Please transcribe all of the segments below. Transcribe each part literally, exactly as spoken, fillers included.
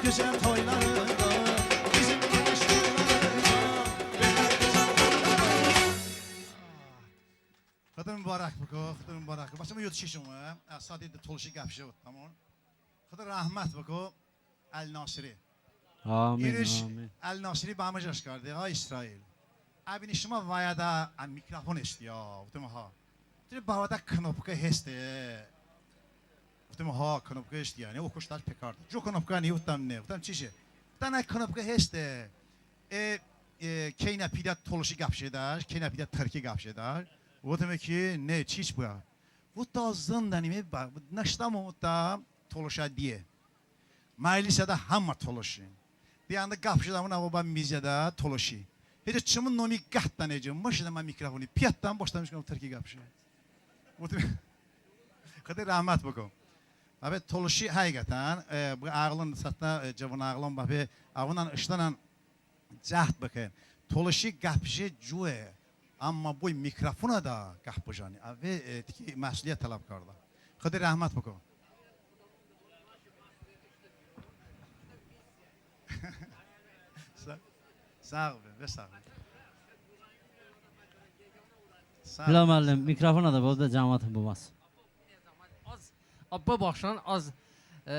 Gözəl toylarında, bizim tanış toylarında, gözəl, gözəl toylarında. Xıdo mıborək bıko, Xıdo mıborək bıko. Bəçəy mı yod şiş omə, ə, sadə de tolışi qəp jəy, tamom. Xıdo rəhmət bıko Əli Nasiri. Amin, amin. Əli Nasiri bəmı jəş kardə, ha, İsrail. Əbini şımə vəyədə, ə, mikrofon heste, ya, votəm ha. Votəm bəvədə knopka heste. Votəm ha, knopka heste, yəni, okıştəş pekardə. Co knopka ni, votəm ne. Votəm çiçe? Votən ə knopka heste. E, e, keynə pidə tolışi qəp jəydəş, keynə pidə tırki qəp jəydəş. Votəm ki, ne, çiç bıə. Votə zındənime bə, nıştəmon votə tolışə diye. Məclisədə həmmə tolışi. Diəndə qəp jədəmon əvon bə mizədə tolışi. Heçə çımı nomi qətdənıcı, mışedəm ə mikrofoni, piyətdəm, başlamışkəm tırki qəp jəy. Votəm, Xıdo rəhmət bıko. Əve tolışi həqiqətən, e, bı əğılon sətnə, e, cıvon əğılon bəpe, əvonən ıştənən cəhd bıkən. Tolışi qəp jəy coye, əmma boy mikrofonədə qəp bıjəni. Əve, e, tiki məsuliyyət tələb kardə. Xıdo rəhmət bıko. Sa-, sağ ol, ve sağ ol. Sağ ol. Bilal müəllim, mikrofonədə bıdə, cəmaətin bıməs. Az, a, bıbaxşən, az, e,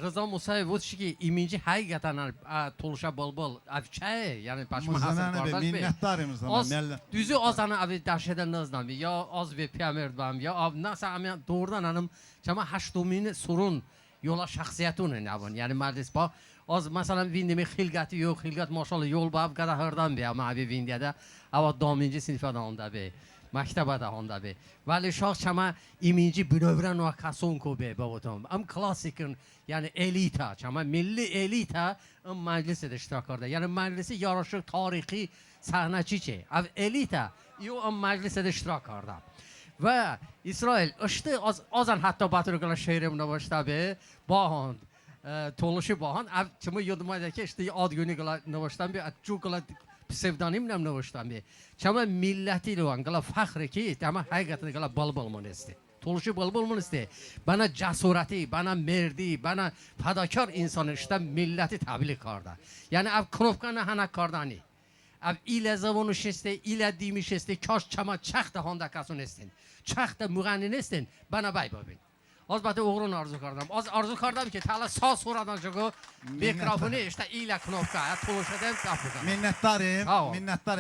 Rza Musayev votışe ki, iminci həqiqətən, ə, tolışə bılbıl, əv çəy, yəni, bəşmə həsəd kardəş be. Minnətdarım, az, düzü az ənə əve dəşedə nıznəme, ya az ve piyəmerd bəm, ya əv, nəsə, əmə doğrudan ənım, çəmə həştomin soron yolə şəxsiyyəton əvon, yəni məclis bə. Az, məsələn, vindeme Xilqəti, yo, Xilqət maşallah yol bə, əv qədə hırdən be, əmə əve vindədə, əv dominci sinifədə handə be, məktəbədə handə be. Vəli şəxsən çəmə iminci bınövrə noə kəsonku be, bıvotəm. Əm klassikin, yəni elita, çəmə milli elita ım məclisədə iştirak kardə. Yəni məclisi yaraşıq tarixi səhnə çiçe. Əv elita, iyo ım məclisədə iştirak kardə. Və İsrail, ıştı az, azən hətta bətər qılə şeirım nıvıştə be, bəhand, e, tolışi bəhand, əv çımı yodımədəy ki, ıştı ad qılə nıvıştəm be, əv co qılə psevdonimnəm nıvıştəm be. Çəmə milləti ləvon qılə fəxre ki, çəmə həqiqətən qılə bılbılmon heste. Tolışi bılbılmon heste. Bənə cəsurəti, bənə merdi, bənə fədakar insoni ıştə milləti təbliğ kardə. Yəni əv knopka nəhənək kardəni. Əv ilə zıvonış heste, ilə dimiş heste, kaş çəmə çəxtə handə kəson hestin. Çəxtə mığənnin hestin, bənə bəy bıbin. Az bətı oğrun arzu kardəm. Az arzu kardəm ki, tələ sa sorədən jıqo mikrofoni ıştə ilə knopka, ə, tolışədə qəp bıkəm. Minnətdarım, minnətdarım.